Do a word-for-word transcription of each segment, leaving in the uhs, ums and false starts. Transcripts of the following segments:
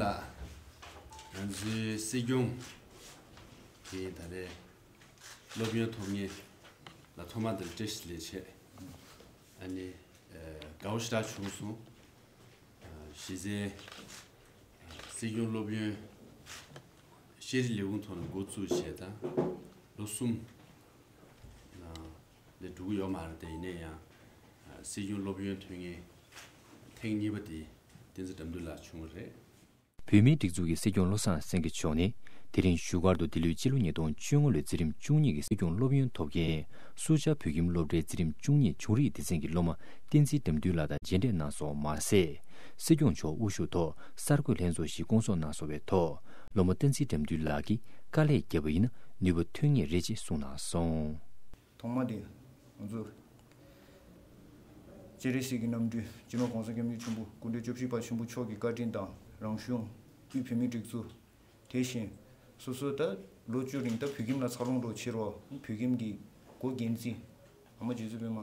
ལགས། ང་ཚོའི་སྲིད་སྐྱོང་གིས་ད་རེས་སློབ་ཡོན་ཐོབ་མཁན་ལ་ཐོག་མར་དེར་བཀྲ་ཤིས་བདེ་ལེགས་བྱས། ཨ་ནི་ཨ་དགའ་པོ་ཞེ་དྲག་བྱུང་སོང་། ཨ་གཞི་རྩའི་ཨ་སྲིད་སྐྱོང་སློབ་ཡོན་ཤེས་རིག་ལས་ཁུངས་ཐོག་ནས་འགོ་བཙུགས་བྱས་ད་ལོ་གསུམ་ནང་ལས་འགྲོ་གི་ཡོད་མ་རེད། དེ་ཡིན་ན་ཡང་ཨ་སྲིད་སྐྱོང་སློབ་ཡོན་ཐོན་མཁན་ཐེངས་གཉིས་པ་དེ་བསྟན་འཛིན་དགྲ་འདུལ་ལགས་བྱུང་བ་རེད། བོད་མིའི་སྒྲིག་འཛུགས་ཀྱི་སྲིད་སྐྱོང་བློ་བཟང་སེང་གེ་མཆོག་ནི་དེ་རིང་བཞུགས་སྒར་དུ་འདི་ལོའི་སྤྱི་ལོ་ཉིས་སྟོང་བཅོ་ལྔ་ལོའི་འཛིན་རིམ་བཅུ་གཉིས་ཀྱི་སྲིད་སྐྱོང་སློབ་ཡོན་ཐོབ་མཁན་སུ་ཇཱ་བོད་ཁྱིམ་སློབ་གྲྭའི་འཛིན་རིམ་བཅུ་གཉིས་ཆུང་རིགས་སྡེ་ཚན་གྱི་སློབ་མ་བསྟན་འཛིན་དགྲ་འདུལ་ལགས་དང་མཇལ་འཕྲད་གནང་སོང་མ་ཟད། སྲིད་སྐྱོང་མཆོག་དབུ་བཞུགས་ཐོག་གསར་འགོད་ལྷན་ཚོགས་ཤིག་བསྐོང་ཚོགས་གནང་སོང་བའི་ཐོག་སློབ་མ་བསྟན་འཛིན་དགྲ་འདུལ་ལགས་ཀྱིས་དཀའ་ལས་བརྒྱབ་པ་ཡིན་ན་ནུས་པ་ཐོན་ངེས་རེད་ཅེས་གསུངས་གནང་སོང་། ཐོག་མ་དེ་ང་ཚོ་སྤྱན་རས་གཟིགས་ཀྱི་རྣམ་སྤྲུལ་སྤྱི་ནོར་༸གོང་ས་༸སྐྱབས་མགོན་ཆེན་པོ་སྐུ་ཕྲེང་བཅུ་བཞི་པ་ཆེན་པོ་མཆོག་གི་བཀའ་དྲིན་དང་རང་གཞུང་དབུས་བོད་མིའི་སྒྲིག་འཛུགས། དེ་བཞིན་སོ་སོ་ད་ལོ་བཅུ་རིང་ད་བོད་ཁྱིམ་ལ་འཚར་ལོངས་འགྲོ་ཕྱིར་རོ། བོད་ཁྱིམ་གྱི་འགོ་འགན་འཛིན་ཨ་མ་རྗེ་བཙུན་པད་མ་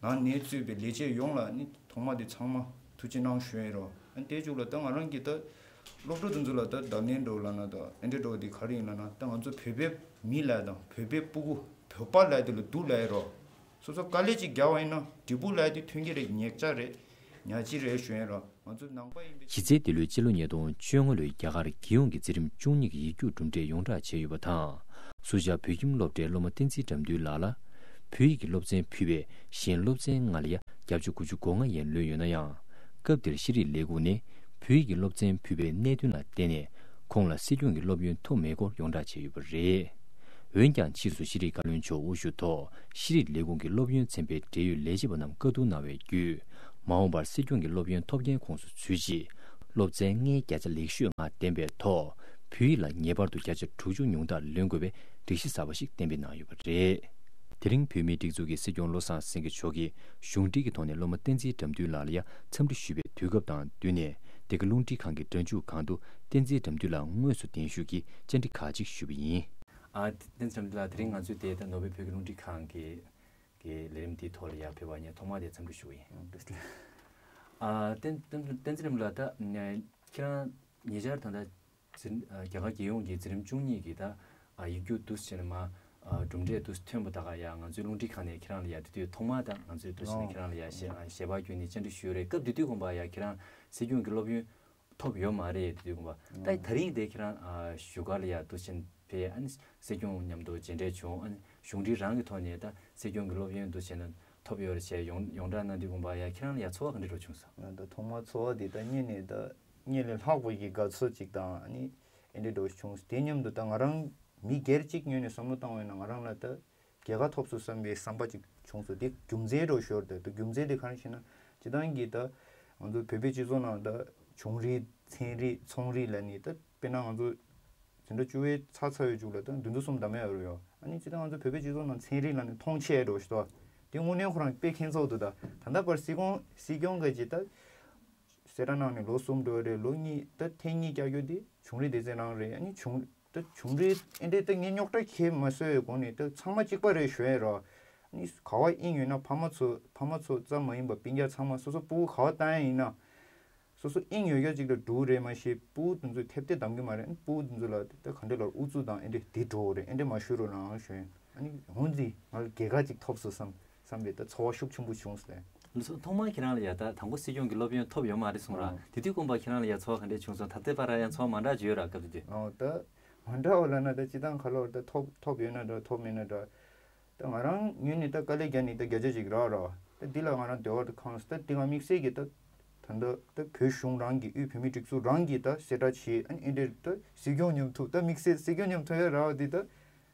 ནང་ནས་གཙོས་པའི་ལས་བྱེད་ཡོངས་ལ་ནི་ཐོག་མ་དེ་ཚང་མ་ཐུགས་རྗེ་གནང་ཞུ་ཡིན་རོ། ཨ་དེ་མཇུག་ལ་ད་ང་རང་གིས་ད་སློབ་གྲྭ་དེ་ཚོ་ལ་ད་བདག་གཉེར་འགྲོ་ལབ་ན་ད་ཨེ་འདྲ་འགྲོ་དེ་ག་རེ་ཡིན་ལབ་ན། ད་ང་ཚོ་བོད་པའི་མི་ལ་དང་བོད་པའི་སྤུ་གུ་བོད་པ་ལ་དེ་ལ་སྡུག་ལབ་ཡིན་རོ། སོ་སོ་དཀའ་ལས་ཅིག་རྒྱག་པ་ཡིན་ན་འབྲས་བུ་ལ་དེ་ཐོན་གྱི་རེད། ཉེས་ཆ་རེད། ཉག་གཅིག་རེད་ཞུ་ཡིན་རོ། ང་ཚོ་ནང་པ་ཡིན་པའི་གཞི་རྩའི་འདི་ལོའི་སྤྱི་ལོ་ཉིས་སྟོང་བཅོ་ལྔ་ལོའི་རྒྱ་གར་རྒྱལ་ཡོངས་ཀྱི་འཛིན་རིམ་བཅུ་གཉིས་ཀྱི་ཡིག་རྒྱུགས་གྲུབ་འབྲས་ཡོངས་བསྒྲགས་བྱས་ཡོད་པ་དང་། སུ་ཇཱ་བོད་ཁྱིམ་སློབ་གྲྭའི་སློབ་མ་བསྟན་འཛིན་དགྲ་འདུལ་ལགས་ལ་བོད་ཡིག་གི་སློབ་ཚན་ཕུད་པའི་གཞན་སློབ་ཚན་ལྔ་ལ་ཡ་བརྒྱ་ཆ་དགུ་བཅུ་གོ་ལྔ་ཡན་ལོན་ཡོད་ན་ཡང་། སྐབས་དེར་ཤེས་རིག་ལས་ཁུངས་ནས་བོད་ཡིག་གི་སློབ་ཚན་ཕུད་པའི་གནད་དོན་ལ་བརྟེན་ནས་ཁོང་ལ་སྲིད་སྐྱོང་གི་སློབ་ཡོན་ཐོབ་མེད་སྐོར་ཡོངས་བསྒྲགས་བྱས་ཡོད་པ་རེད། འོན་ཀྱང་ཕྱིས་སུ་ཤེས་རིག་བཀའ་བློན་མཆོག་དབུ་བཞུགས་ཐོག་ཤེས་རིག་ལས་ཁུངས་ཀྱི་སློབ་ཡོན་ཚན་པའི་འབྲེལ་ཡོད་ལས་བྱེད་པ་རྣམས་བཀའ་བསྡུར་གནང་བའི་བརྒྱུད། མ་འོངས་པར་སྲིད་སྐྱོང་གི་སློབ་ཡོན་ཐོབ་མཁན་ཁོངས་སུ་ཚུད་རྗེས། སློབ་ཚན་ལྔའི་བརྒྱ་ཆ་ལེགས་ཤོས་ལྔ་ལྡན་པའི་ཐོག་བོད་ཡིག་ལ་ངེས་པར་དུ་བརྒྱ་ཆ་དྲུག་ཅུ་ཉུང་མཐར་ལོན་དགོས་པའི་སྒྲིག་གཞི་གསར་པ་ཞིག་གཏན་འབེབས་གནང་ཡོད་པ་རེད། དེ་རིང་བོད་མིའི་སྒྲིག་འཛུགས་ཀྱི་སྲིད་སྐྱོང་བློ་བཟང་སེང་གེ་མཆོག་གིས་གཞུང་འབྲེལ་གྱི་ཐོག་ནས་སློབ་མ་བསྟན་འཛིན་དགྲ་འདུལ་ལགས་ལ་ཡང་འཚམས་འདྲི་ཞུས་པའི་དུས་སྐབས་དང་བསྟུན་ནས། འདི་ག་རླུང་འཕྲིན་ཁང་གི་སྒྲ་འཇུག་ཁང་དུ་བསྟན་འཛིན་དགྲ་འདུལ་ལགས་དངོས་སུ་གདན་ཞུས་ཀྱིས་བཅར་འདྲི་ཁག་ཅིག་ཞུས་པ་ཡིན། ཨ། བསྟན་འཛིན་དགྲ་འདུལ་ལགས། དེ་རིང་ང་ཚོས་དེ་ད་ནོར་ཝེ་བོད་ཀྱི་རླུང་འཕྲིན་ཁང་གི་གི་ལས་རིམ་འདིའི་ཐོག་ལ་ཡར་ཕེབས་པ་ངས་ཐོག་མར་དེ་འཚམས་འདྲི་ཞུ་བ་ཡིན། ཨ། བསྟན་བསྟན་བསྟན་འཛིན་དགྲ་འདུལ་ལགས། ད་ཁྱེད་རང་ཉེ་ཆར་ད་ལྟ་འཛིན་རྒྱ་གར་རྒྱལ་ཡོངས་ཀྱི་འཛིན་རིམ་བཅུ་གཉིས་ཀྱི་ད་ཡིག་རྒྱུགས་འདུག་སེ་བྱས་ནས་མར་གྲུབ་འབྲས་འདུག་སེ་ཐོན་པ་ད་ག་ཡ་ང་ཚོའི་རླུང་འཕྲིན་ཁང་ནས་ཁྱེད་རང་ལ་ཡ་དེ་དུས་ཐོག་མར་ད་ང་ཚོའི་འདུག་སེ་ནས་ཁྱེད་རང་ལ་ཡ་ཞལ་ཞལ་པར་བརྒྱུད་ནས་བཅར་འདྲི་ཞུས་རེད། སྐབས་དེ་དུས་དགོངས་པ་ཡ་ཁྱེད་རང་སྲིད་སྐྱོང་གི་སློབ་ཡོན་ཐོབ་ཡོད་མ་རེད། དེ་དུས་དགོངས་པ། ད་ད་རིང་དེ་ཁྱེད་རང་བཞུགས་སྒར་ལ་ཡ་འདུག་སེ་ཕེབས། ཨ་ནི་སྲིད་སྐྱོང་མཉམ་དུ་མཇལ་འཕྲད་བྱུང་། ཨ་ནི་གཞུང་འབྲེལ་རང་གི་ཐོག་ནས་ད་སྲིད་སྐྱོང་གི་སློབ་ཡོན་འདུག་སེ་བྱས་ནས་ཐོབ་ཡོད་རེད་ཅེས་ཡོངས་ཡོངས་གྲགས་གནང་དུས་དགོངས་པ་ཡ་ཁྱེད་རང་ལ་ཡ་ཚོར་བ་ག་འདྲ་འདྲ་བྱུང་སོང་། ང་ད་ཐོག་མར་ཚོར་བ་འདི་ད་སྔོན་ནས་ད་སྔོན་ལས་ལྷག་པ་གི་དགའ་ཚོར་ཅིག་དང་། ཨ་ནི་ཨེ་འདྲ་འདྲ་བྱུང་། དེ་མཉམ་དུ་ད་ང་རང་མི་སྒེར་གཅིག་ངོས་ནས་བསམ་བློ་བཏང་བས་ན་ང་རང་ལ་ད་རྒྱལ་ཁ་ཐོབ་སོང་བསམ་པའི་བསམ་པ་ཅིག་བྱུང་སོང་། དེ་རྒྱུ་མཚན་འདྲ་ཞོར་དུ་ད་རྒྱུ་མཚན་དེ་ག་རེ་ཞེ་ན། སྤྱིར་བཏང་གི་ད་ང་ཚོ་བོད་པའི་སྤྱི་ཚོགས་ནང་ད་ཆུང་རིགས་ཚན་རིག་ཚོང་རིག་ལ་ནི་ད་དཔེར་ན་ང་ཚོ་འཛིན་གྲྭ་བཅུ་པའི་ཚར་ཚར་བའི་མཇུག་ལ་ད་འདི་ཚོ་གསུམ་འདྲ་མེད་ཡོད་རེད་ཡོ། ཨ་ནི་ཅི་ད་ང་ཚོ་བོད་པའི་སྤྱི་ཚོགས་ནང་ཚན་རིག་ལ་ནི་མཐོང་ཆེ་འགྲོ་ཞིག་ཏོ། དེ་དངོས་གནས་ཁོ་རང་དཔེ་ཁྱད་མཚར་འདུག་ད་ད་ལྟ་བར་སྲིད་སྐྱོང་སྲིད་སྐྱོང་གི་ཅི་ད་གསལ་བསྒྲགས་གནང་ནས་ལོ་གསུམ་འགྲོ་རེད། ལོ་གཉིས་ད་ཐེངས་གཉིས་བསྐྱར་རྒྱུ་དེ་ཆུང་རིགས་སྡེ་ཚན་རང་རེད། ཨ་ནི་ཆུང་ད་ཆུང་རིགས་ཨེ་འདྲས་ད་ངས་རྙོག་དྲ་ཁྱེད་མ་བཟོས་པའི་སྒོ་ནས་ད་ཚང་མ་གཅིག་པ་རེད་ཞུ་ཡ་རོ། ཨ་ནི་ག་བ་དབྱིངས་ཡོད་ན་ཕ་མ་ཚོ་ཕ་མ་ཚོ་ཙམ་མ་ཡིན་པ་སྤུན་ཀྱག་ཚང་མ་སོ་སོ་སྤུ་གུ་ག་བ་བཏང་ཡ་ཡིན་ན། སོ་སོ་དབྱིངས་ཡོད་རྒྱུ་ཅིག་ལ་འགྲོ་རེད་མ་གཞི་སྤུ་གུ་དེ་ཚོས་ཐེབས་ཏེ་གདམ་གི་མ་རེད། སྤུ་གུ་དེ་ཚོ་ལ་ད་ག་འདྲ་ལ་ཨུ་ཚུགས་དང་ཨེ་འདྲ་འདི་འགྲོ་རེད། ཨེ་འདྲ་མ་ཞུ་རོགས་གནང་ཞུ་ཡིན། ཨ་ནི་འོན་ཏེ་ང་ལ་རྒྱལ་ཁ་ཅིག་ཐོབ་སོང་བསམ་བསམ་པའི་ད་ཚོར་བ་ཤུགས་ཆེན་པོ་བྱུང་སོང་། ལགས་སོ། ཐོག་མར་ཁྱེད་རང་ལ་ཡ་ད་དང་པོ་སྲིད་སྐྱོང་གི་སློབ་ཡོན་ཐོབ་ཡོད་མ་རེད་གསུངས་ར། ཨོ། དེ་དུས་དགོངས་པ་ཁྱེད་རང་ལ་ཡ་ཚོར་བ་ག་འདྲ་བྱུང་སོང་། ད་ལྟའི་བར་ཡང་ཚོར་བ་མ་འདྲ་བྱུང་ཡོད་ར་སྐབས་དེ་དུས། ཨོ། ད་མ་འདྲ་བ་ལབ་ན་ད་སྤྱིར་བཏང་ཁ་ལོར་ད་ཐོབ་ཐོབ་ཡོད་ན་འདྲ་ཐོབ་མེད་ན་འདྲ། ད་ང་རང་ངོས་ནས་ད་དཀའ་ལས་བརྒྱབ་ནས་ད་བརྒྱ་ཆ་ཅིག་རག་རོ། ད་འདི་ལ་ང་རང་འདོད་པ་ད་ཁོངས་ད་འདི་ང་དམིགས་བསལ་གྱི་ད་ད་ད་ད་བོད་གཞུང་རང་གི་དབུས་བོད་མིའི་སྒྲིག་འཛུགས་རང་གི་ད་གསལ་བསྒྲགས་བྱས། ཨ་ནི་ཨེ་འདྲས་ད་སྲིད་སྐྱོང་མཉམ་དུ་ད་དམིགས་བསལ་སྲིད་སྐྱོང་མཉམ་དུ་ཡ་རག་པ་འདི་ད་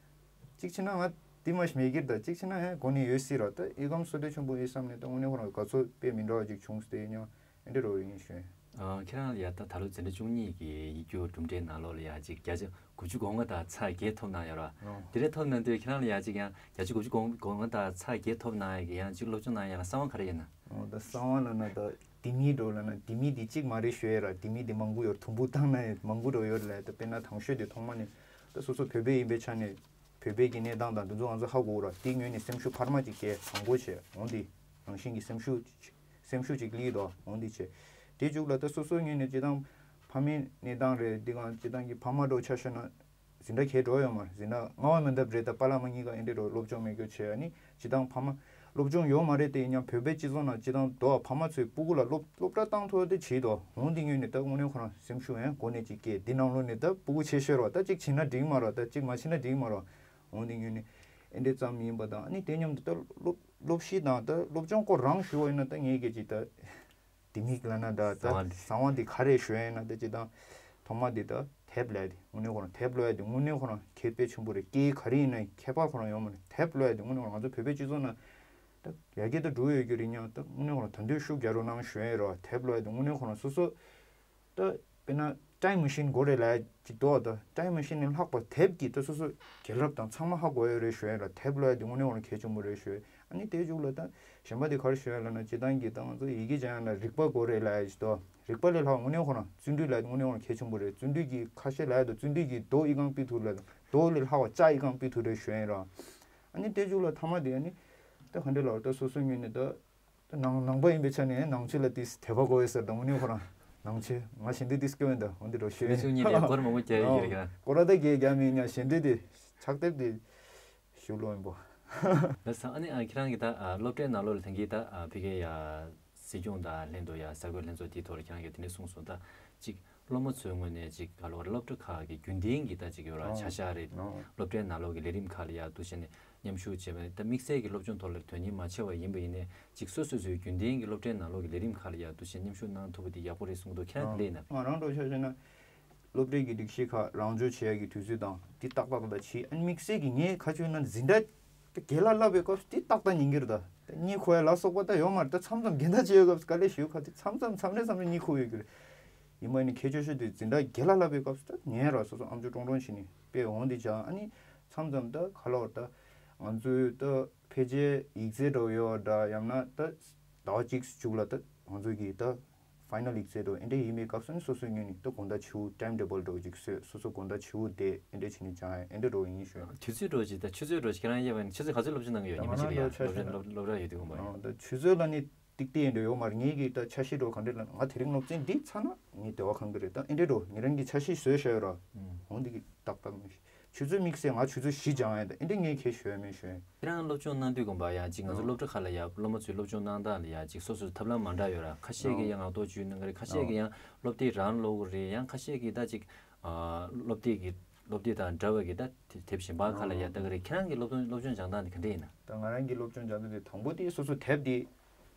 གཅིག་བྱས་ན་ང་འདི་མ་ཞིག་མེད་ཀྱི་རེད། ད་གཅིག་བྱས་ན་ཡ་གོ་ནས་ཡོད་སྲིད་ར། ད་ཨི་གམ་བསོད་བདེ་ཆེན་པོ་ཨི་བསམ་ནས་ད་དངོས་གནས་ཁོ་རང་དགའ་ཚོར་དཔེ་མི་འདྲ་བ་ཅིག་བྱུང་སྟེ་ཡིན་ཡང་། ཨེ་འདྲ་རོ་ཡིན་ཞུ། ཨ། ཁྱེད་རང་ལ་ཡ་ད་ད་ལོ་འཛིན་གྲྭ་བཅུ་གཉིས་ཀྱི་ཡིག་རྒྱུགས་གྲུབ་འབྲས་ནང་ལོགས་ལ་ཡ་ཅིག་བརྒྱ་ཆ་དགུ་བཅུ་གོ་ལྔ་དང་ཚེག་བརྒྱད་ཐོབ་གནང་ཡོད་ར། ཨོ། དེ་འདྲ་ཐོབ་གནང་དུས་ཁྱེད་རང་ལ་ཡ་ཅིག་ཡང་བརྒྱ་ཆ་དགུ་བཅུ་གོ་ལྔ་དང་ཚེག་བརྒྱད་ཐོབ་གནང་ཡ་གི་ཡང་ཅིག་སློབ་སྦྱོང་གནང་ཡ་ལ་གསང་བ་ག་རེ་ཡོད་ན། ཨོ། ད་གསང་བ་ལབ་ན་ད་ལྡེ་མིག་འདྲ་ལབ་ན་ལྡེ་མིག་འདི་གཅིག་མ་རེད་ཞུ་ཡ་ར། ལྡེ་མིག་འདི་མང་པོ་ཡོད། དུམ་བུ་བཏང་ན་ཡང་མང་པོ་འདྲ་ཡོད་ལ། ད་དཔེར་ན་དང་ཤོས་དེ་ཐོག་མ་ནས་ད་སོ་སོ་བོད་པ་ཡིན་པའི་ཆ་ནས་བོད་པའི་གི་གནས་སྟངས་དང་འདི་ཚོ་ང་ཚོ་ཧ་གོ་ར། དེ་ངོས་ནས་སེམས་ཤུགས་འཕར་མ་ཅིག་སྐྱེ། དང་པོ་བྱས། འོང་དེ་རང་བཞིན་གྱི་སེམས་ཤུགས་སེམས་ཤུགས་ཅིག་སླེབས་འདུག་འོང་དེ་བྱས། དེ་མཇུག་ལ་ད་སོ་སོའི་ངོས་ནས་སྤྱིར་བཏང་ཕ་ ཕ་མའི་གནས་སྟངས་རེད། འདི་གང་སྤྱིར་བཏང་གི་ཕ་མ་འདྲ་བོ་ཆ་བཞག་ན་འཛིན་གྲྭ་གས་འགྲོ་ཡོད་མ་རེད། འཛིན་གྲྭ་སྔ་བ་མི་འདབ་རེད། ད་པཱ་ལགས་མ་གཉིས་ཀ་ཨེ་འདྲས་འགྲོ་སློབ་སྦྱོང་མེད་རྒྱུ་བྱས། ཨ་ནི་སྤྱིར་བཏང་ཕ་མ་སློབ་སྦྱོང་ཡོད་མ་རེད་དེ། ཡིན་ཡང་བོད་པའི་སྤྱི་ཚོགས་ནང་སྤྱིར་བཏང་དོ་ཕ་མ་ཚོས་སྤུ་གུ་ལ་སློབ་སློབ་གྲྭ་བཏང་ཐུབ་དེ་བྱེད་དོ། འོང་འདི་ངོས་ནས་ད་དངོས་གནས་ཁོ་རང་སེམས་ཤུགས་ཡང་འགོ་ནས་ཅིག་སྐྱེས། འདི་ནང་ལོགས་ནས་ད་སྤུ་གུ་ཆེ་ཤོས་རོ། ད་ཅིག་བྱིན་ན་འགྲིག་མ་རོ། ད་ཅིག་མ་བྱིན་ན་འགྲིག་མ་རོ། འོང་འདི་ངོས་ནས་ཨེ་འདྲས་ཙམ་ཡིན་པ་དང་། ཨ་ནི་དེ་མཉམ་དུ་ད་སློབ་སློབ་གཞི་དང་ད་སློབ་སྦྱོང་སྐོར་རང་ཞུ་བ་ཡིན་ན། ད་ངས་སྐད་ཅིག་ད་དེ་མིག་ལ་ན་ད་ད་གསང་བ་འདི་གསང་བ་འདི་ག་རེ་ཞུ་ཡ་ཡིན་ན། ད་སྤྱིར་བཏང་ཐོག་མ་འདི་ད་དེབ་ལབ་ཡ་དེ་དངོས་གནས་ཁོ་རང་དེབ་ཀློག་ཡ་དེ་དངོས་གནས་ཁོ་རང་ཁེ་དཔེ་ཆེན་པོ་རེད། སྐད་ག་རེ་ཡིན་ན་ཁྱད་པར་ཁོ་རང་ཡོད་མ་རེད། དེབ་ཀློག་ཡ་དེ་དངོས་གནས་ཁོ་རང་ང་ཚོ་བོད་པའི་སྤྱི་ཚོགས་ནང་ད་ཡར་རྒྱས་ད་འགྲོ་ཡོད་རྒྱུ་རེད། ཡང་ད་དངོས་གནས་ཁོ་རང་ད་འདོད་ཤུགས་རྒྱག་རོགས་གནང་ཞུ་ཡ་རོ། དེབ་ཀློག་ཡ་དེ་དངོས་གནས་ཁོ་རང་སོ་སོ་ད་དཔེར་ན་ཊའིམ་མེ་ཤིན་དགོས་རེད་ལབ་ཡ་ཅིག་འདུག་ད་ཊའིམ་མེ་ཤིན་ནས་ལྷག་པ་དེབ་ཀྱིས་ད་སོ་སོ་རྒྱལ་རབས་དང་ཚང་མ་ཧ་གོ་ཡ་རེད་ཞུ་ཡ་ར། དེབ་ཀློག་ཡ་དེ་དངོས་གནས་ཁོ་རང་གལ་ཆེན་པོ་རེད་ཞུ་ཡ། ཨ་ནི་དེའི་མཇུག་ལ་ད་གཞན་པ་དེ་ག་རེ་ཞུ་ཡ་ལབ་ན། སྤྱིར་བཏང་གི་ད་ང་ཚོ་ཡི་གེ་སྦྱང་ཡ་ལ་རིག་པ་དགོས་རེད་ལབ་ཡ་ཅིག་འདུག་རིག་པ་ལས་ལྷག་དངོས་གནས་ཁོ་རང་བརྩོན་འགྲུས་ལབ་ཡ་དེ་དངོས་གནས་ཁོ་རང་གལ་ཆེན་པོ་རེད། བརྩོན་འགྲུས་ཀྱི་ཁ་ཤས་ལབ་ཡ་དང་བརྩོན་འགྲུས་ཀྱི་མདོ་ཨི་ཁང་ཕུལ་ཐུབ་ལབ་དང་མདོ་ལས་ལྷག་པ་ལྕགས་ཨི་ཁང་ཕུལ་ཐུབ་རེད་ཞུ་ཡ་ར། ཨ་ནི་དེའི་མཇུག་ལ་ཐ་མ་དེ་ཨ་ནི་ད་ག་འདྲ་ལབ་ད་སོ་སོའི་ངོས་ནས་ད་ད་ནང་ནང་པ་ཡིན་པའི་ཆ་ནས་ནང་ཆོས་ལ་ཏིས་དད་པ་དགོས་ཡོད་ཟེར། ད་དངོས་གནས་ཁོ་རང་ནང་ཆོས་ང་ཞེ་འདྲ་ཏིས་སྐྱོ་ཡིན། ད་འོན་ཏེ་འགྲོ་ཤེས། ཞེ་འདྲ་ཆུང་ཉིད་ལས་སྐོར་མང་པོ་རྒྱག་ཡོད་ཀྱི་རེད། ཁ་སྐོར་ར་ད་རྒྱག་རྒྱག་མིན་ཡང་ཞེ་འདྲ་དེ་ཕྱག་དེབ་དེ་ཞུ་ལོ་ཡིན་པོ། ལགས་སོ། ཨ་ནི་ཨ་ཁྱེད་རང་གི་ད་ཨ་སློབ་གྲྭའི་ནང་ལོགས་ལ་ཐེངས་ཀྱི་ད་ཨ་ཕ་གིའི་ཡ་སྲིད་སྐྱོང་དང་ལྷན་དུ་ཡ་གསར་འགོད་ལྷན་ཚོགས་དེའི་ཐོག་ལ་ཁྱེད་རང་གིས་དེ་འདྲ་གསུངས་སོང་། ད་ཅིག་སློབ་མ་ཚོའི་ངོས་ནས་ཅིག་ག་ལོར་སློབ་གྲྭ་ཁག་གི་རྒྱུན་ལྡན་གྱི་ད་ཅིག་ཡོད་ར་ཨོ་བྱ་གཞག་རེད། ཨོ་སློབ་གྲྭའི་ནང་ལོགས་ཀྱི་ལས་རིམ་ཁག་ལ་ཡ་འདུག་བྱས་ནས་མཉམ་ཞུགས་བྱས་པ་ད་དམིགས་བསལ་གྱི་སློབ་སྦྱོང་ཐོག་ལ་དོན་སྙིང་མ་ཆེ་བ་ཡིན་པ་ཡིན་ནའི་ཅིག་སོ་སོ་སོའི་རྒྱུན་ལྡན་གྱི་སློབ་གྲྭའི་ནང་ལོགས་ཀྱི་ལས་རིམ་ཁག་ལ་ཡ་འདུག་བྱས་མཉམ་ཞུགས་གནང་ཐུབ་པ་དེ་ཡག་པོ་རེད་གསུང་གི་འདུག་ཁྱེད་རང་ག་འདྲ་ཡིན་ན། ང་རང་འདྲ་ཆ་བཞག་ན་སློབ་གྲྭའི་གི་སྒྲིག་གཞི་ཁག་རང་སྦྱོང་བྱེད་ཡ་གི་དུས་ཚོད་དང་དེ་ཏག་ཏག་ཏག་བྱེད། ཨ་ནི་དམིགས་བསལ་གྱི་ངས་ཁ་ཆོས་ན་འཛིན་གྲྭ་དེ་རྒན་ལགས་བསླབ་པའི་སྐབས་སུ་དེ་ཏག་ཏག་ཉན་གྱི་རེད། ད་དེ་གཉིད་ཁུག་ཡ་ལ་སོགས་པ་ད་ཡོད་མ་རེད། ད་མཚམས་མཚམས་འགལ་ཟླ་བྱེད་ཡོད་སྐབས་སུ་དཀའ་ལས་ཞུ་ཁ་དེ་མཚམས་མཚམས་མཚམས་རེ་མཚམས་རེ་གཉིད་ཁུག་ཡོད་ཀྱི་རེད། ཡིན་པ་ནི་ཁྱད་ཆོས་ཤོས་དེ་འཛིན་གྲྭ་རྒན་ལགས་བསླབ་པའི་སྐབས་སུ་ད་ཉན་ར་སོ་སོ་ཨམ་ཅོག་ཀྲོང་ཀྲོང་བྱས་ནས་དཔེ་འོང་དེ་སྦྱང་། ཨ་ནི་མཚམས་མཚམས་ད་ག་ལ་བར་ད་ང་ཚོའི་ད་ཕལ་ཆེར་ཡིག་ཚད་འདྲ་བོ་ཡོད་འདྲ་ཡང་ན་ད་ཟླ་བ་གཅིག་མཇུག་ལ་ད་ང་ཚོ་གི་ད་ཕའི་ནལ་ཡིག་ཚད་འདྲ་བོ་ཨེ་འདྲ་ཡིན་པའི་སྐབས་སུ་ནི་སོ་སོའི་ངོས་ནས་ད་དགོང་དག་ཕྱི་པོ་ཊའིམ་ཊེ་བལ་འདྲ་བོ་ཅིག་བཟོས། སོ་སོ་དགོང་དག་ཕྱི་པོ་བསྡད་ཨེ་འདྲ་བྱས་ནས་སྦྱང་ཡ་ཨེ་འདྲ་འདྲ་བོ་ཡིན་ཞུ། དུས་ཚོད་འདྲ་བོ་ཅིག་ད་ཆུ་ཚོད་འདྲ་བོ་ཅིག་ཁྱེད་རང་དབྱེ་བ་ནི་ཆུ་ཚོད་ག་ཚོད་སློབ་སྦྱོང་གནང་གི་ཡོད། ཉི་མ་གཅིག་ལ་ཡ་སློབ་གྲྭ་སློབ་སློབ་གྲྭ་ཡོད་དུས་ཁོམ་པ་ཡ། ད་ཆུ་ཚོད་ལ་ནི་ཏིག་ཏིག་ཡིན་འདྲ་ཡོད་མ་རེད། ངེད་ཀྱི་ད་འཆར་གཞི་འདྲ་བོ་ག་འདྲ་ལབ་ན་ང་དེ་རིང་སློབ་ཚན་འདི་ཚར་ན་ངའི་བདེ་བ་ཁེངས་ཀྱི་རེད། ད་ཨེ་འདྲ་འདྲ་བོ་ཉེ་རང་གི་འཆར་གཞི་བཟོས་བཞག་ཡོད་ར། འོང་འདི་གི་ཏག་ཏག་མི་ཤེས། ཆུ་ཚོད་དམིགས་བསལ་ང་ཆུ་ཚོད་བཞི་སྦྱང་ཡ་ད་ཨེ་འདྲ་ངས་ཁྱེད་ཞུ་ཡ་མེད་ཞུ་ཡ། ཁྱེད་རང་སློབ་སྦྱོང་གནང་དུས་ཁོམ་པ་ཡ་ཅིག་ང་ཚོ་སློབ་གྲྭ་ཁག་ལ་ཡ་སློབ་མ་ཚོས་སློབ་སྦྱོང་གནང་སྟངས་ལ་ཡ་ཅིག་སོ་སོའི་ཐབས་ལམ་མ་འདྲ་ཡོད་ར། ཁ་ཤས་ཀྱིས་ཡང་ངག་ཐོག་བརྗོད་གནང་གི་རེད། ཁ་ཤས་ཀྱིས་ཡང་སློབ་དེབ་རང་ཀློག་གི་རེད། ཡང་ཁ་ཤས་ཀྱིས་ད་ཅིག་ཨ་སློབ་དེབ་ཀྱི་སློབ་དེབ་དང་འདྲ་བ་གི་ད་དེབ་གཞན་པ་ཁག་ལ་ཡ་ལྟ་གི་རེད། ཁྱེད་རང་གི་སློབ་སྦྱོང་སློབ་སྦྱོང་སྦྱང་སྟངས་དེ་ག་འདྲ་ཡིན་ན། ད་ང་རང་གི་སློབ་སྦྱོང་སྦྱང་སྟངས་དེ་དང་པོ་དེ་སོ་སོ་དེབ་དེ་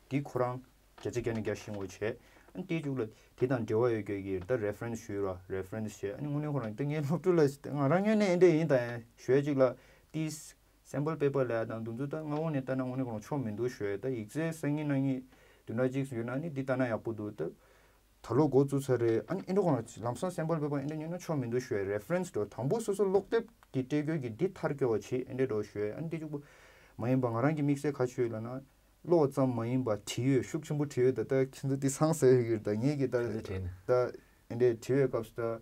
དེ་ཁོ་རང་བརྒྱ་ཆ་བརྒྱ་ནས་བརྒྱ་ཤེས་དགོས་བྱས། ཨ་ནི་དེའི་མཇུག་ལ་དེ་དང་འབྲེལ་བ་ཡོད་མཁན་གྱི་ད་རེ་ཕ་རེན་སི་ཞུས་ར། རེ་ཕ་རེན་སི་བྱས། ཨ་ནི་དངོས་གནས་ཁོ་རང་ད་ངའི་སློབ་ཕྲུག་ལ་ང་རང་ངོས་ནས་ཨེ་འདྲ་ཡིན་ད་ཡང་ཞུ་ཡ་གཅིག་ལ་དེ་སེམ་པལ་པེ་པར་ལབ་ཡ་དང་དེ་ཚོ་ད་སྔ་བོ་ནས་ལྟ་ན་དངོས་གནས་ཁོ་རང་ཆོ་མི་འདུག་ཞུ་ཡ། ད་ཡིག་ཚད་སང་ཉིན་གནངས་ཉིན་བདུན་ཕྲག་གཅིག་ཡོད་ན་ནི་འདི་ལྟ་ན་ཡག་པོ་འདུག་ད་ད་ལོ་འགོ་བཙུགས་ཚར་རེད། ཨ་ནི་ཨེ་འདྲ་ཁོ་རང་ལམ་སང་སེམ་པལ་པེ་པར་ཨེ་འདྲ་ཉོས་ན་ཆོ་མི་འདུག་ཞུ་ཡ། རེ་ཕ་རེན་སི་འགྲོ་དང་པོ་སོ་སོ་ཀློག་དེབ་ཀྱི་སྤྲད་དགོས་ཀྱི་འདི་མཐར་སྐྱོ་བ་བྱེད་ཨེ་འདྲ་འགྲོ་ཞུ་ཡ། ཨ་ནི་དེ་གཅིག་པུ་མ་ཡིན་པ་ང་རང་གི་དམིགས་བསལ་ག་ཅིག་ཡོད་ལབ་ན། ཀློག་ཙམ་མ་ཡིན་པར་བྲིས་ཡོད་ཤུགས་ཆེན་པོ་བྲིས་ཡོད། ད་ལྟ་ཁྱེད་ཚོ་འདི་སང་ཟེར་ཡོད་ཀྱི་རེད། ད་ངེད་ཀྱི་ད་ག་ཚོད་བྲིས་ན། ད་ཨེ་འདྲས་བྲིས་པའི་སྐབས་སུ་ད་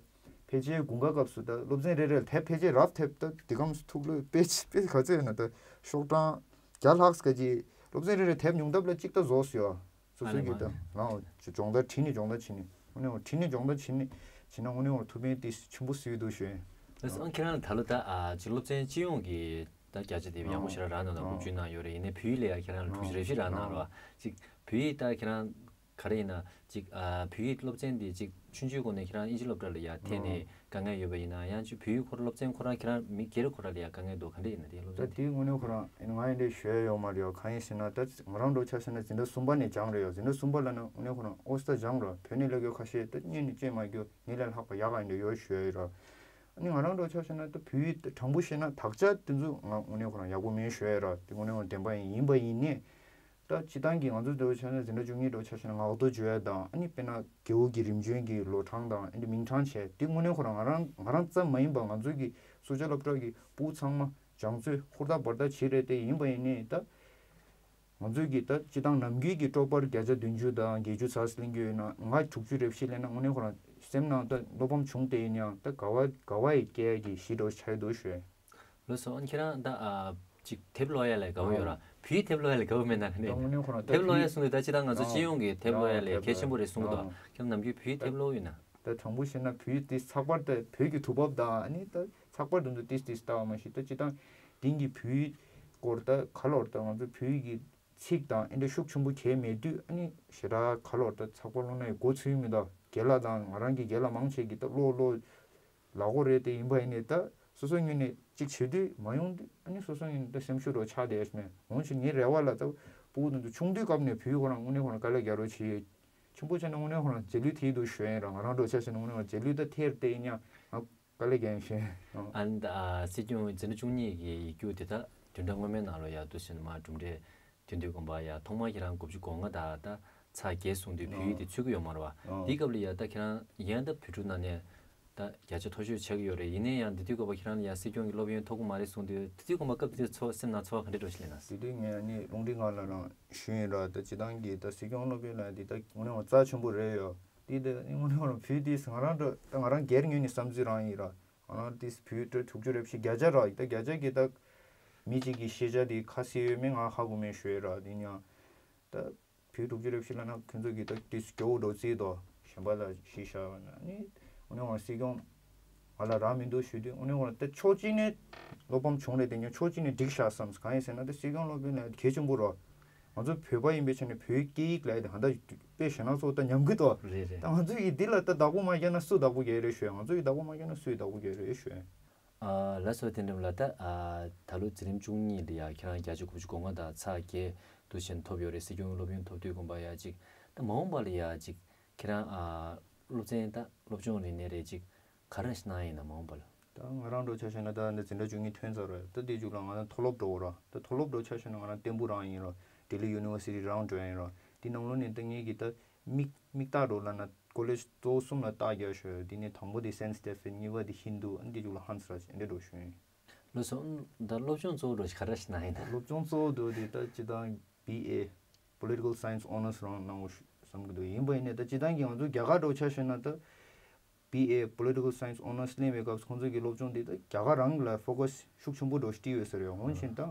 ཕལ་ཆེར་དགུན་ཁ་སྐབས་སུ་ད་སློབ་ཚན་རེ་རེ་ལ་དེབ་ཕལ་ཆེར་རབ་དེབ་ད་འདི་གམ་ཐུག་ལོས་དཔེ་དཔེ་ག་ཚོད་ཡོད་ན་ད་ཤོག་གྲངས་བརྒྱ་ལྷག་ཙམ་ག་ཅིག་སློབ་ཚན་རེ་རེ་དེབ་ཉུང་མཐའ་ལ་གཅིག་ད་བཟོས་ཡོད། སོ་སོ་གི་ད་ལའང་སྦྱོང་བརྡར་བྲིས་ནས་སྦྱོང་བརྡར་བྱས་ནས་དངོས་གནས་བྲིས་ནས་སྦྱོང་བརྡར་བྱས་ནས་བྱས་ན་དངོས་གནས་ཐུགས་ཕན་དེ་ཆེན་པོ་གསོས་འདུག་ཞུ་ཡིན། ལགས་སོ། ཁྱེད་རང་ལ་ད་ལོ་ད་ཨ་ཅིག་སློབ་ཚན་སྤྱི་ཡོངས་ཀྱི་ད་བརྒྱ་ཆ་དེ་ཡག་པོ་ཞེ་དྲག་རག་གནང་དང་དགུ་བཅུ་གནང་ཡོད་རེད། ཡིན་ནའི་བོད་ཡིག་ལ་ཡང་ཁྱེད་རང་ལ་ཐུགས་རྗེ་རེ་ཞིག་རག་གནང་རོགས། ཅིག་བོད་ཡིག་ད་ཁྱེད་རང་ག་རེ་ཡིན་ན་ཅིག་ཨ་བོད་ཡིག་སློབ་ཚན་འདི་ཅིག་ཆུང་ཆུང་སྒོ་ནས་ཁྱེད་རང་དབྱིན་ཇི་སློབ་གྲྭ་ལ་ཡ་འཐེན་ནས་དཀའ་ངལ་ཡོད་པ་ཡིན་ན། ཡང་ཅིག་བོད་ཡིག་ཁོ་རང་སློབ་ཚན་ཁོ་རང་ཁྱེད་རང་མི་སྒེར་ཁོ་རང་ལ་ཡ་དཀའ་ངལ་འདུག་ག་འདྲ་ཡིན་ན་དེ་སློབ་ད་ཚན་དེ། དེའི་དངོས་གནས་ཁོ་རང་ང་ཡིན་འདྲ་ཞུ་ཡ་ཡོད་མ་རེད། གང་ཡིན་ཟེར་ན་ད་ང་རང་འདྲ་ཆ་བཞག་ན་འཛིན་གྲྭ་གསུམ་པ་ནས་སྦྱངས་རེད་ཡོད། འཛིན་གྲྭ་གསུམ་པ་ལ་ན་དངོས་གནས་ཁོ་རང་ཨོ་སི་ད་སྦྱངས་རོགས། བོད་ནས་སླེབས་ཡོད་ཁ་ཤས་ད་སྔོན་ནས་བཅོས་མ་རྒྱུ་ངེད་ལས་ལྷག་པ་ཡག་ག་ཡིན་འདྲ་ཡོད་ཞུ་ཡ་ཡོད་རོགས། ཨ་ནི་ང་རང་འདྲ་ཆ་བཞག་ན་ད་བོད་ཡིག་དྲང་པོ་བཤད་ན་དག་ཆ་དེ་ཚོ་ང་དངོས་གནས་ཁོ་རང་ཡག་པོ་མེད་ཞུ་ཡ་ར། དེ་དངོས་གནས་ཁོ་རང་བདེན་པ་ཡིན་ཡིན་པ་ཡིན་ནས། ད་སྤྱི་བཏང་གི་ང་ཚོ་འདྲ་བོ་ཆ་ན་འཛིན་གྲྭ་བཅུ་གཉིས་འདྲ་བོ་ཆ་བཞག་ན་ངག་ཐོག་བརྗོད་ཡ་དང་ཨ་ནི་དཔེར་ན་རྒྱལ་པོ་གི་རིམ་བྱོན་གྱི་ལོ་གྲངས་དང་ཨ་ནི་མིང་གྲངས་བྱས་དེ་དངོས་གནས་ཁོ་རང་ང་རང་ང་རང་ཙམ་མ་ཡིན་པ་ང་ཚོ་གི་སུ་ཇཱ་སློབ་གྲྭ་གི་ཕྲུ་གུ་ཚང་མ་སྦྱང་ཚུལ་ཧུར་ཐག་འབད་ཐག་བྱེད་རེད། དེ་ཡིན་པ་ཡིན་ནས་ད་ང་ཚོས་ཀྱི་ད་སྤྱི་བཏང་ནམ་རྒྱུན་གྱི་སྤྲོ་པར་བརྒྱ་ཆ་བདུན་ཅུ་དང་བརྒྱད་ཅུ་ཙམ་ལེན་རྒྱུ་ཡོད་ན་ང་དྲུག་ཅུ་རེ་བཞི་ལེན་ན་དངོས་གནས་ཁོ་རང་སེམས་ནང་ད་བློ་ཕམ་བྱུང་སྟེ་ཡིན་ཡང་ད་དགའ་བ་དགའ་བ་ཡི་སྐྱེ་ཡ་གི་གཞི་འདྲ་བོ་ཆགས་ཡོད་འདུག་ཞུ། ལགས་སོ། ཨ་ནི་ཁྱེད་རང་ད་ཨ་ཅིག་དེབ་ཀློག་ཡ་ལ་དགའ་བོ་ཡོད་ར། བོད་ཡིག་དེབ་ཀློག་ཡ་ལ་དགའ་བོ་མེད་ན་ག་ནས། ད་དངོས་གནས་ཁོ་རང་ད་དེབ་ཀློག་ཡ་བོད་གསུང་དུས་ད་སྤྱི་བཏང་ང་ཚོ་ཨ་སྤྱི་ཡོངས་ཀྱི་དེབ་ཀློག་ཡ་ལ་ཡ་གལ་ཆེན་པོ་རེད་གསུང་གི་འདུག་ཨ་ཁྱེད་རང་ནམ་རྒྱུན་བོད་ཡིག་དེབ་ཀློག་ཡོད་ན། ད་དྲང་པོ་བཤད་ན་བོད་དེ་ཚགས་པར་ད་བོད་ཀྱི་དུས་བབ་དང་ཨ་ནི་ད་ཚགས་པར་དེ་ཚོ་ཏིས་ཏིས་ལྟ་བ་མ་གཞི་ད་སྤྱིར་བཏང་དེང་གི་བོད་སྐོར་ད་ག་ལོར་ད་ང་ཚོ་བོད་ཀྱི་ཚིག་དང་ཨེ་འདྲ་ཤུགས་ཆེན་པོ་གལ་མེད་དུས་ཨ་ནི་ཞེ་དྲག་ག་ལོར་ད་ཚགས་པར་ཀློག་ན་ཡང་མགོ་ཚོས་མི་འདུག་རྒན་ལགས་དང་ང་རང་གི་རྒན་ལགས་མང་ཆེ་གི་ད་ཀློག་ཀློག་ལག་མགོ་རེད་དེ་ཡིན་པ་ཡིན་ནའི་ད་སོ་སོ་ངོས་ནས་གཅིག་བྱེད་དུས་མ་ཡོང་དུས་ཨ་ནི་སོ་སོ་ངོས་ནས་ད་སེམས་ཤུགས་རོ་ཆག་བསྡད་ཡོད་མེད། འོན་ཀྱང་ངའི་རེ་བ་ལ་ད་སྤུ་གུ་དེ་ཚོ་ཆུང་དུས་སྐབས་ནས་བོད་ཡིག་ཁོ་རང་དངོས་གནས་ཁོ་རང་དཀའ་ལས་རྒྱག་རོགས་བྱེད་ཡོད། ཆེན་པོ་བྱས་ན་དངོས་གནས་ཁོ་རང་རྗེས་ལུས་ཐེབས་འདུག་ཞུ་ཡིན་ར། ང་རང་འགྲོ་ཆ་བྱས་ན་དངོས་གནས་ཁོ་རང་རྗེས་ལུས་ད་ཐེབས་ཏེ་ཡིན་ཡང་ང་དཀའ་ལས་རྒྱག་ཡིན་ཞུ་ཡིན། ཨ་ནི་ད་ཨ་སྲིད་སྐྱོང་འཛིན་གྲྭ་བཅུ་གཉིས་ཀྱི་ཡིག་རྒྱུགས་དེ་དག་བདུན་ཕྲག་སྔོན་མའི་ནང་ལ་ཡ་འདུག་ཟེར་ན་མ་གྲུབ་འབྲས་ཐོན་དུས་དགོངས་པ་ཡ་ཐོག་མར་ཁྱེད་རང་དགུ་བཅུ་གོ་ལྔ་དང་ད་ཚ་རྒྱས་སོང་དུས་བོད་ཡིག་དེ་ཚུད་ཀྱི་ཡོད་མ་རེད་བ། ཨོ། དེའི་སྐབས་ལ་ཡ་ད་ཁྱེད་རང་ཡན་ད་བོད་ཕྲུག་ནང་ནས་ད་བརྒྱ་ཆ་མཐོ་ཤོས་ཆགས་ཀྱི་ཡོད་རེད། ཡིན་ན་ཡང་འདི་དུས་སྐབས་ཁྱེད་རང་ལ་ཡ་སྲིད་སྐྱོང་གི་སློབ་ཡོན་ཐོབ་ཀྱི་མ་རེད་གསུངས་དུས་དེ་དུས་དགོངས་པ་སྐབས་དེ་ཚོ་སེམས་ནང་ཚོར་བ་ག་འདྲ་འདྲ་ཞིག་སླེབས་ན། དེ་དུས་ངས་ནི་རླུང་འཕྲིན་ཁང་ལ་རང་ཞུས་ཡིན་ར། ད་སྤྱིར་བཏང་གི་ད་སྲིད་སྐྱོང་སློབ་ཡོན་ལ་འདི་ད་དངོས་གནས་ཁོ་རྩ་ཆེན་པོ་རེད་ཡོད། དེ་ད་དངོས་གནས་ཁོ་རང་བོད་དེ་ང་རང་འདྲ་ད་ང་རང་སྒེར་ངོས་ནས་བསམ་ཚུལ་རང་ཡིན་ར། ང་རང་དེ་བོད་དྲུག་ཅུ་རེ་བཞི་བརྒྱ་ཆ་ར་ད་བརྒྱ་ཆ་གི་ད་མི་གཅིག་གི་ཤེས་བྱ་དེ་ཁ་གསལ་ཡོད་མེད་ང་ཧ་གོ་མེད་ཞུ་ཡིན་ར། དེ་ཡིན་ཡང་ད་བོད་དྲུག་ཅུ་རེ་བཞི་ལ་ན་ཁྱོད་ཚོ་གི་ད་དེ་སྐྱོ་བོ་འགྲོ་རྩིས་དོ་གཞན་པ་ལ་ཤེས་བྱ་བ་ན་ནི་དངོས་གནས་ཁོ་རང་སྲིད་སྐྱོང་ང་ལ་རག་མི་འདུག་ཞུ་དུས་དངོས་གནས་ཁོ་རང་ད་ཕྱོགས་གཅིག་ནས་བློ་ཕམ་བྱུང་རེད། དེ་ཉིད་ཕྱོགས་གཅིག་ནས་འགྲིག་ཤག་བསམ། གང་ཡིན་ཟེར་ན་ད་སྲིད་སྐྱོང་སློབ་དཔོན་ལ་གལ་ཆེན་པོ་རོ། ང་ཚོ་བོད་པ་ཡིན་པའི་ཆ་ནས་བོད་སྐད་ཡིག་ལ་ཡ་དེ་ཧ་ད་དཔེ་ཞེ་ན་ཚོ་ད་ཉམས་ཀྱི་དོ། རེད་རེད། ད་ང་ཚོ་ཡི་འདི་ལ་ད་བདག་པོ་མ་རྒྱག་ན་སུ་བདག་པོ་རྒྱག་རེད་ཞུ། ང་ཚོ་ཡི་བདག་པོ་མ་རྒྱག་ན་སུ་ཡི་བདག་པོ་རྒྱག་རེད་ཞུ། ཨ་ལགས་སོ། དེ་འདྲ་ལ་ད་ཨ་ད་ལོ་འཛིན་རིམ་བཅུ་གཉིས་ལ་ཡ་ཁྱེད་རང་བརྒྱ་ཆ་དགུ་བཅུ་གོ་ལྔ་དང་ཚ་བརྒྱད་དུ་ཕྱིན་ཐོབ་ཡོད་རེད། སྲིད་སྐྱོང་སློབ་ཡོན་ཐོབ་དུས་དགོངས་པ་ཡ་ཅིག་ད་མ་འོངས་པ་ལ་ཡ་ཅིག་ཁྱེད་རང་ཨ་སློབ་ཚན་ད་སློབ་སྦྱོང་རིག་གནས་རེད་ཅིག་ག་རེ་གནང་ཡིན་ན་མ་འོངས་པ་ལ། ད་ང་རང་འགྲོ་ཆ་བཞག་ན་ད་འདི་འཛིན་གྲྭ་བཅུ་གཉིས་ཐོན་ཚར་རེད། ད་དེ་མཇུག་ལ་ང་རང་མཐོ་སློབ་འགྲོ་ར། ད་མཐོ་སློབ་འགྲོ་ཆ་བཞག་ན་ང་རང་ཏེམ་པུ་རང་ཡིན་ར། ལྡི་ལི་ཡུ་ནི་ཝར་སི་ཊི་རང་འགྲོ་ཡིན་ར། དེ་ནང་ལོགས་ནས་ད་ངེད་ཀྱི་ད་དམིགས་དམིགས་རྟགས་འགྲོ་ལབ་ན་ཀོ་ལེཇ་གཙོ་བོ་གསུམ་ལ་རྟགས་རྒྱག་ཤོག་དེ་ནས་དང་པོ་དེ་སན་སི་ཊེ་ཕན། གཉིས་པ་དེ་ཧིན་དུ། ཨ་ནི་དེ་མཇུག་ལ་ཧན་སི་ར་ཅིག་འདི་འགྲོ་ཤོག་ཡིན། ལགས་སོ། ད་སློབ་སྦྱོང་གཙོ་བོ་འགྲོ་ག་རེ་ཞིག་གནང་ཡིན་ན། སློབ་སྦྱོང་གཙོ་བོ་འདུག་དེ་ད་སྤྱིར་བཏང་བི་ཨེ། Political Science Honours རང་གནང་བ་བསམ་གྱི་འདུག་ཡིན་པ་ཡིན་ནའི་ད་སྤྱིར་བཏང་གི་ང་ཚོ་རྒྱ་གར་འགྲོ་ཆ་བཞག་ན་ད་བི་ཨེ་Political Science Honours ལེན་པའི་སྐབས་སུ་ཁོང་ཚོ་གི་སློབ་སྦྱོང་འདི་ད་རྒྱ་གར་རང་ལ་ཕོ་ཀ་སི་ཤུགས་ཆེན་པོ་འགྲོ་སྤྲད་ཡོད་ས་རེད། འོན་ཀྱང་ད་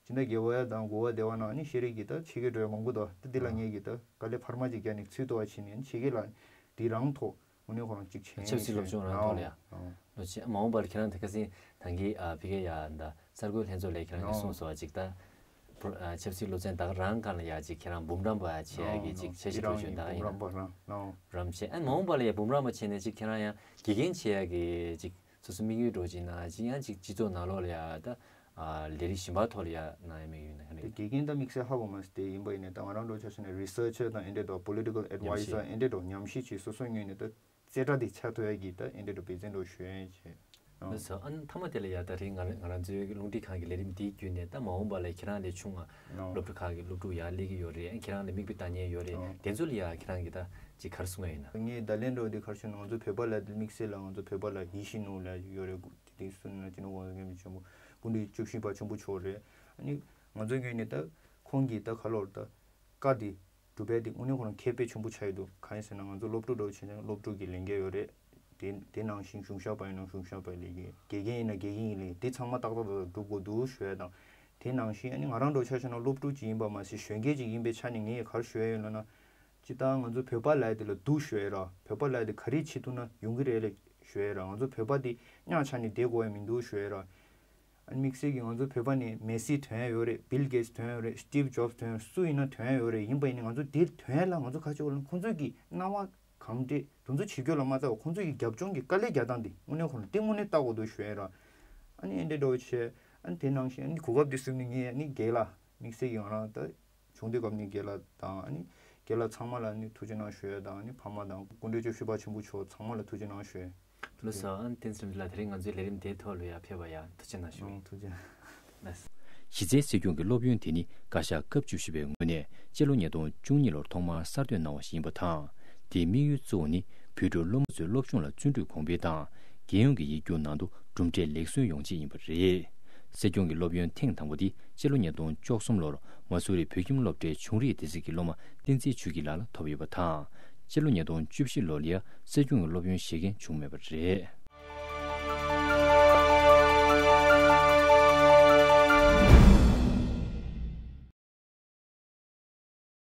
སྤྱི་ཟླ་བརྒྱད་པ་ཡ་དང་དགུ་པ་དེ་བ་ནང་ནི་ཤེས་རིག་གི་ད་ཕྱི་རྒྱལ་འགྲོ་ཡ་མང་པོ་འདུག་ད་འདི་ལ་ངས་ཀྱི་ད་དཀའ་ལས་འཕར་མ་ཅིག་བརྒྱབ་ནས་ཚུད་ཐུབ་པ་བྱས་ནས་ཕྱི་རྒྱལ་ལ་འདི་རང་ཐོག་དངོས་གནས་ཁོ་རང་གཅིག་བྱས་ཆབ་སྲིད་སློབ་སྦྱོང་རང་ཐོག་ལ་ཡ། ཨང་། ལོ་ཆེ་མ་འོངས་པར་ཁྱེད་རང་དེ་ཁ་སང་ད་གིན་ཨ་ཕ་གི་ཡ་ད་གསར་འགོད་ལྷན་ཚོགས་ལས་ཁྱེད་རང་གིས་ཨང་གསུངས་སོང་བ་ཅིག་ད། པོ་ཨ་ཆབ་སྲིད་སློབ་ཚན་ད་ག་རང་སྒང་ལ་ཡ་ཅིག་ཁྱེད་རང་འབུམ་རམས་པ་བྱེད་ཡ་གི་ཨང་ཅིག་ཨང་འཆར་གཞི་འདྲ་ཅིག་ཡོད་ད་ཡིན་ན། འབུམ་རམས་པ་རང་ཨང་། རམས་བྱེད་ཨ་མ་འོངས་པ་ལ་ཡ་འབུམ་རམས་པ་བྱས་ནས་ཅིག་ཁྱེད་རང་ཡང་དགེ་རྒན་བྱེད་ཡ་གི་ཅིག་སོ་སོ་དམིགས་ཡུལ་འདྲ་ཅིག་ན་ཅིག་ཡང་ཅིག་སྤྱི་ཚོགས་ནང་ལོགས་ལ་ཡ་ད་ཨ་ལས་རིགས་གཞན་པ་ཐོག་ལ་ཡ་གནང་ཡ་དམིགས་ཡུལ་ན་ག་རེ། དེ་དགེ་རྒན་ད་དམིགས་བསལ་ཧ་གོ་མ་སོང་། དེ་ཡིན་པ་ཡིན་ནའི་ད་ང་རང་འདྲ་ཆ་བཞག་ན་རི་སར་ཆར་དང་ཨེ་འདྲས་དང་པོ་ལི་ཊི་ཀལ་ཨེཌ་ཝའི་ཟར་ཨེ་འདྲས་དང་ཉམས་ཞིབ་བྱེད་སོ་སོའི་ངོས་ནས་ད་རྩེ་གྲ་དེ་ཆགས་ཐུབ་ཡ་གི་ད་ཨེ་འདྲས་དང་འབད་བརྩོན་འདྲ་ཞུ་ཡ་བྱེད། ལགས་སོ། ཨ་ནི་མཐའ་མ་དེ་ལ་ཡ་ད་རེས་ང་རང་ང་རང་ཚོའི་རླུང་འཕྲིན་ཁང་གི་ལས་རིམ་འདིའི་བརྒྱུད་ནས་ད་མ་འོངས་པ་ལ་ཁྱེད་རང་ལས་ཆུང་བ་ནོ། སློབ་ཕྲུག་ཁག་གི་སློབ་ཕྲུག་ཡར་སླེབས་ཀྱི་ཡོད་རེད། ཨ་ཁྱེད་རང་ལ་མིག་དཔེ་ལྟ་མཁན་ཡོད་རེད། ནོ། དེ་ཚོ་ལ་ཡ་ཁྱེད་རང་གིས་ད་ཅིག་ག་རེ་གསུང་གི་ཡོད་ན། ངས་ད་ལན་འདྲ་བོ་དེ་ག་རེ་ཞུ་ན་ང་ཚོ་བོད་པ་ལ་དམིགས་བསལ་ལ་ང་ཚོ་བོད་པ་ལ་ཡིད་བཞིན་ནོར་བུ་ལ་ཡོད་རེད། དེ་གསུངས་ན་སྤྱི་ནོར་གོང་ས་སྐྱབས་མགོན་ཆེན་པོ་སྐུ་ཕྲེང་བཅུ་བཞི་པ་ཆེན་པོ་མཆོག་རེད། ཨ་ནི་ང་ཚོའི་ངོས་ནས་ད་ཁོང་གིས་ད་ག་ལོར་ད་བཀའ་དེ་སྒྲུབ་པའི་དེ་དངོས་གནས་ཁོ་རང་ཁེ་ཕན་ཆེན་པོ་ཆགས་ཡོད་འདུག་གང་ཡིན་ཟེར་ན་ང་ཚོ་སློབ་ཕྲུག་འདྲ་བོ་བྱས་ན་སློབ་ཕྲུག་གི་ལས་འགན་ཡོད་རེད། དེ་དེ་ནང་བཞིན་གཞུང་ཞབས་པ་ཡིན་ན་གཞུང་ཞབས་པའི་ལས་འགན། དགེ་རྒན་ཡིན་ན་དགེ་རྒན་གྱི་ལས་འགན། དེ་ཚང་མ་ཏག་ཏག་ཏག་ཏག་སྒྲུབ་དགོས་འདུག་ཞུ་ཡ་དང་། དེ་ནང་བཞིན་ཨ་ནི་ང་རང་འདྲ་བོ་ཆ་བཞག་ན་སློབ་ཕྲུག་ཅིག་ཡིན་པ་མ་ཟད་གཞོན་སྐྱེས་ཅིག་ཡིན་པའི་ཆ་ནས་ངས་ག་རེ་ཞུ་ཡ་ཡོད་ལབ་ན། སྤྱིར་བཏང་ང་ཚོ་བོད་པ་ལབ་ཡ་དེ་ལ་སྡུག་ཞུ་ཡ་ར། བོད་པ་ལབ་ཡ་དེ་ག་རེ་བྱེད་ཐུབ་ན་ཡོང་གི་རེད་ལབ་ཞུ་ཡ་ར། ང་ཚོ་བོད་པ་དེ་གཉའ་ཆག་ནས་བསྡད་དགོས་ཡ་མི་འདུག་ཞུ་ཡ་ར། ཨ་ནི་དམིགས་བསལ་གྱིས་ང་ཚོ་བོད་པ་ནས་མེ་སི་ཐོན་ཡ་ཡོད་རེད། བིལ་གེ་ཊི་ཐོན་ཡ་ཡོད་རེད། སི་ཊིབ་ཇོབ་ཐོན་ཡ་ཡོད་རེད། སུ་ཡིན་ན་ཐོན་ཡ་ཡོད་རེད། ཡིན་པ་ཡིན་ནའི་ང་ཚོ་དེ་ཐོན་ཡ་ལ་ང་ཚོ་ག་ཅིག་ཡོད་ལབ་ན་ཁོང་ཚོས་ཀྱི་སྣང་བ་གང་འདྲས་དེ་ཚོ་བྱེད་རྒྱུ་ལ་མ་ལྟ་བར་ཁོང་ཚོས་ཀྱི་རྒྱབ་ལྗོངས་ཀྱི་དཀའ་ལས་རྒྱག་སྟངས་དེ་དངོས་གནས་ཁོང་དེ་དངོས་གནས་ལྟ་དགོས་འདུག་ཞུ་ཡ་ར། ཨ་ནི་ཨེ་འདྲས་འདྲ་བོ་བྱས། ཨ་ནི་དེ་ནང་བཞིན་ཨ་ནི་གོ་སྐབས་དེ་བཟུང་ནས་ངས་ཨ་ནི་རྒན་ལགས་དམིགས་བསལ་གྱིས་ང་རང་ད་ཆུང་དུས་སྐབས་ནས་རྒན་ལགས་དང་ཨ་ནི་རྒན་ལགས་ཚང་མ་ལ་ཨ་ནི་ཐུགས་རྗེ་གནང་ཞུ་ཡ་དང་ཨ་ནི་ཕ་མ་དང་སྐུ་ཕྲེང་བཅུ་བཞི་པ་ཆེན་པོ་མཆོག་ཚང་མ་ལ་ཐུགས་རྗེ་གནང་ཞུ་ཡ། ལགས་སོ། ཨ་ནི་བསྟན་འཛིན་རིན་ལགས་དེ་རིང་ང་ཚོའི་ལས་རིམ་དེའི་ཐོག་ལ་ཡར་ཕེབས་པ་ཡ་ཐུགས་རྗེ་གནང་ཞུ། ཨོ་ཐུགས་རྗེ་གནང་། ལགས། གཞི་རྩའི་སྲིད་སྐྱོང་གི་སློབ་ཡོན་དེ་ནི་བཀའ་ཤག་སྐབས་བཅུ་བཞི་པའི་ངོས་ནས་སྤྱི་ལོ་ཉིས་སྟོང་བཅུ་གཉིས་ལོར་ཐོག་མར་གསར་གཏོད་གནང་བ་ཞིག་ཡིན་པ་དང་། དེའི་དམིགས་ཡུལ་གཙོ་བོ་ནི་བོད་ཕྲུག་སློབ་མ་ཚོའི་སློབ་སྦྱོང་ལ་བརྩོན་འགྲུས་གོང་འཕེལ་དང་། རྒྱལ་ཡོངས་ཀྱི་ཡིག་རྒྱུགས་ནང་དུ་གྲུབ་འབྲས་ལེགས་སུ་ཡོང་ཆེད་ཡིན་པ་རེད། སྲིད་སྐྱོང་གི་སློབ་ཡོན་ཐེངས་དང་པོ་དེ་སྤྱི་ལོ་ཉིས་སྟོང་བཅུ་གསུམ་ལོར་མ་སུ་རི་བོད་ཁྱིམ་སློབ་གྲྭའི་བྱུང་རིག་སྡེ་ཚན་གྱི་སློབ་མ་བསྟན་འཛིན་ཆོས་སྐྱིད་ལགས་ལ་ཐོབ་ཡོད་པ་དང་། སྤྱི་ལོ་ཉིས་སྟོང་བཅུ་བཞི་ལོར་ཡང་སྲིད་སྐྱོང་གི་སློབ་ཡོན་བཞེས་མཁན་བྱུང་མེད་པ་རེད།